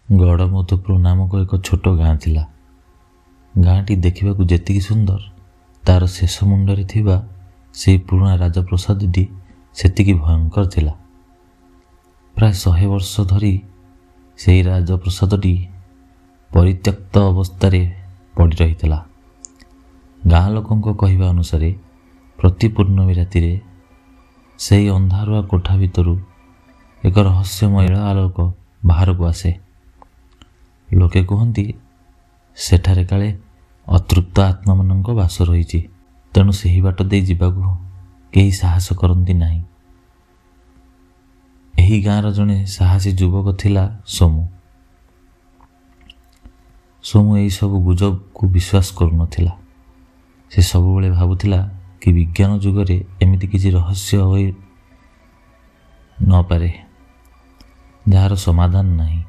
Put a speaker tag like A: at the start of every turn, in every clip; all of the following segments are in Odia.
A: ଗଡ଼ମଧୁପୁର ନାମକ ଏକ ଛୋଟ ଗାଁ ଥିଲା। ଗାଁଟି ଦେଖିବାକୁ ଯେତିକି ସୁନ୍ଦର, ତା'ର ଶେଷ ମୁଣ୍ଡରେ ଥିବା ସେହି ପୁରୁଣା ରାଜପ୍ରାସାଦଟି ସେତିକି ଭୟଙ୍କର ଥିଲା। ପ୍ରାୟ 100 ବର୍ଷ ଧରି ସେହି ରାଜପ୍ରାସାଦଟି ପରିତ୍ୟକ୍ତ ଅବସ୍ଥାରେ ପଡ଼ି ରହିଥିଲା। ଗାଁ ଲୋକଙ୍କ କହିବା ଅନୁସାରେ, ପ୍ରତି ପୂର୍ଣ୍ଣମୀ ରାତିରେ ସେହି ଅନ୍ଧାରୁଆ କୋଠା ଭିତରୁ ଏକ ରହସ୍ୟମୟ ଆଲୋକ ବାହାରକୁ ଆସେ। ଲୋକେ କୁହନ୍ତି, ସେଠାରେ କାଳେ ଅତୃପ୍ତ ଆତ୍ମାମାନଙ୍କ ବାସ ରହିଛି। ତେଣୁ ସେହି ବାଟ ଦେଇ ଯିବାକୁ କେହି ସାହସ କରନ୍ତି ନାହିଁ। ଏହି ଗାଁର ଜଣେ ସାହସୀ ଯୁବକ ଥିଲା ସୋମୁ। ସୋମୁ ଏହିସବୁ ଗୁଜବକୁ ବିଶ୍ୱାସ କରୁନଥିଲା। ସେ ସବୁବେଳେ ଭାବୁଥିଲା କି ବିଜ୍ଞାନ ଯୁଗରେ ଏମିତି କିଛି ରହସ୍ୟ ହୋଇ ନପାରେ, ଯାହାର ସମାଧାନ ନାହିଁ।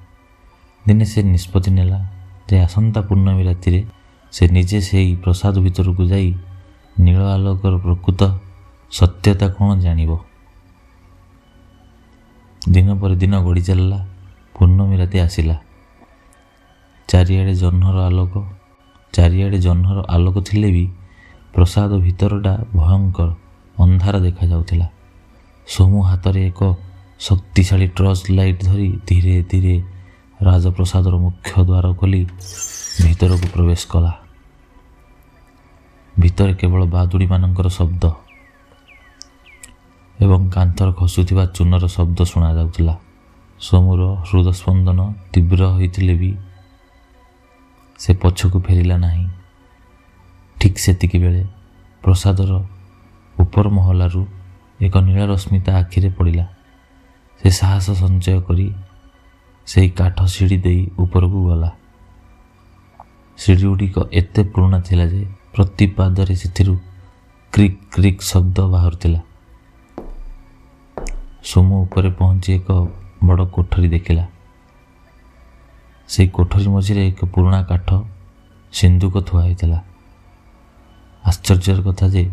A: ଦିନେ ସେ ନିଷ୍ପତ୍ତି ନେଲା ଯେ ଆସନ୍ତା ପୂର୍ଣ୍ଣମୀ ରାତିରେ ସେ ନିଜେ ସେହି ପ୍ରାସାଦ ଭିତରକୁ ଯାଇ ନୀଳ ଆଲୋକର ପ୍ରକୃତ ସତ୍ୟତା କ'ଣ ଜାଣିବ। ଦିନ ପରେ ଦିନ ଗଡ଼ି ଚାଲିଲା। ପୂର୍ଣ୍ଣମୀ ରାତି ଆସିଲା। ଚାରିଆଡ଼େ ଜହ୍ନର ଆଲୋକ ଥିଲେ ବି ପ୍ରାସାଦ ଭିତରଟା ଭୟଙ୍କର ଅନ୍ଧାର ଦେଖାଯାଉଥିଲା। ସୋମୁ ହାତରେ ଏକ ଶକ୍ତିଶାଳୀ ଟର୍ଚ୍ଚ ଲାଇଟ୍ ଧରି ଧୀରେ ଧୀରେ ରାଜପ୍ରାସାଦର ମୁଖ୍ୟ ଦ୍ୱାର ଖୋଲି ଭିତରକୁ ପ୍ରବେଶ କଲା। ଭିତରେ କେବଳ ବାଦୁଡ଼ିମାନଙ୍କର ଶବ୍ଦ ଏବଂ କାନ୍ଥର ଖସୁଥିବା ଚୂନର ଶବ୍ଦ ଶୁଣାଯାଉଥିଲା। ସୋମୁର ହୃଦସ୍ପନ୍ଦନ ତୀବ୍ର ହୋଇଥିଲେ ବି ସେ ପଛକୁ ଫେରିଲା ନାହିଁ। ଠିକ୍ ସେତିକି ବେଳେ ପ୍ରାସାଦର ଉପର ମହଲାରୁ ଏକ ନୀଳ ରଶ୍ମି ତା ଆଖିରେ ପଡ଼ିଲା। ସେ ସାହସ ସଞ୍ଚୟ କରି ସେହି କାଠ ସିଡ଼ି ଦେଇ ଉପରକୁ ଗଲା। ସିଡ଼ିଗୁଡ଼ିକ ଏତେ ପୁରୁଣା ଥିଲା ଯେ ପ୍ରତି ପାଦରେ ସେଥିରୁ କ୍ରିକ୍ କ୍ରିକ୍ ଶବ୍ଦ ବାହାରୁଥିଲା। ସୋମୁ ଉପରେ ପହଞ୍ଚି ଏକ ବଡ଼ କୋଠରୀ ଦେଖିଲା। ସେହି କୋଠରୀ ମଝିରେ ଏକ ପୁରୁଣା କାଠ ସିନ୍ଦୁକ ଥୁଆ ହୋଇଥିଲା। ଆଶ୍ଚର୍ଯ୍ୟର କଥା ଯେ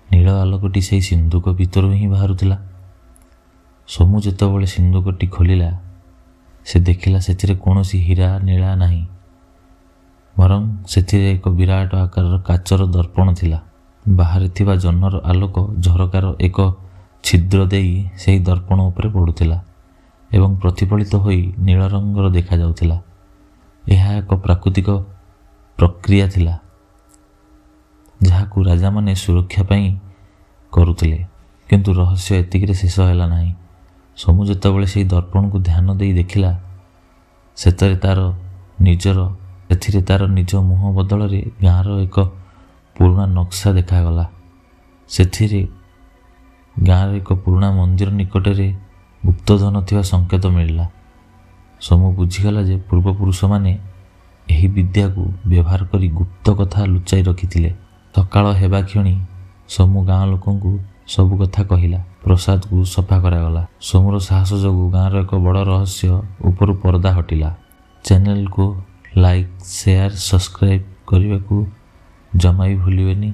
A: ନୀଳ ଆଲୋକଟି ସେହି ସିନ୍ଦୁକ ଭିତରୁ ହିଁ ବାହାରୁଥିଲା। ସୋମୁ ଯେତେବେଳେ ସିନ୍ଦୁକଟି ଖୋଲିଲା, ସେ ଦେଖିଲା ସେଥିରେ କୌଣସି ହୀରା ନୀଳା ନାହିଁ, ବରଂ ସେଥିରେ ଏକ ବିରାଟ ଆକାରର କାଚର ଦର୍ପଣ ଥିଲା। ବାହାରେ ଥିବା ଜହ୍ନର ଆଲୋକ ଝରକାର ଏକ ଛିଦ୍ର ଦେଇ ସେହି ଦର୍ପଣ ଉପରେ ପଡ଼ୁଥିଲା ଏବଂ ପ୍ରତିଫଳିତ ହୋଇ ନୀଳ ରଙ୍ଗର ଦେଖାଯାଉଥିଲା। ଏହା ଏକ ପ୍ରାକୃତିକ ପ୍ରକ୍ରିୟା ଥିଲା, ଯାହାକୁ ରାଜାମାନେ ସୁରକ୍ଷା ପାଇଁ କରୁଥିଲେ। କିନ୍ତୁ ରହସ୍ୟ ଏତିକିରେ ଶେଷ ହେଲା ନାହିଁ। ସୋମୁ ଯେତେବେଳେ ସେହି ଦର୍ପଣକୁ ଧ୍ୟାନ ଦେଇ ଦେଖିଲା, ସେଥିରେ ତାର ନିଜ ମୁହଁ ବଦଳରେ ଗାଁର ଏକ ପୁରୁଣା ନକ୍ସା ଦେଖାଗଲା। ସେଥିରେ ଗାଁର ଏକ ପୁରୁଣା ମନ୍ଦିର ନିକଟରେ ଗୁପ୍ତଧନ ଥିବା ସଂକେତ ମିଳିଲା। ସୋମୁ ବୁଝିଗଲା ଯେ ପୂର୍ବପୁରୁଷମାନେ ଏହି ବିଦ୍ୟାକୁ ବ୍ୟବହାର କରି ଗୁପ୍ତ କଥା ଲୁଚାଇ ରଖିଥିଲେ। ସକାଳ ହେବା କ୍ଷଣି ସୋମୁ ଗାଁ ଲୋକଙ୍କୁ ସବୁ କଥା କହିଲା। ପ୍ରାସାଦକୁ ସଫା କରାଗଲା। ସୋମୁର ସାହସ ଯୋଗୁଁ ଗାଁର ଏକ ବଡ଼ ରହସ୍ୟ ଉପରୁ ପରଦା ହଟିଲା। ଚ୍ୟାନେଲକୁ ଲାଇକ୍, ସେୟାର, ସବସ୍କ୍ରାଇବ୍ କରିବାକୁ ଜମା ବି ଭୁଲିବେନି।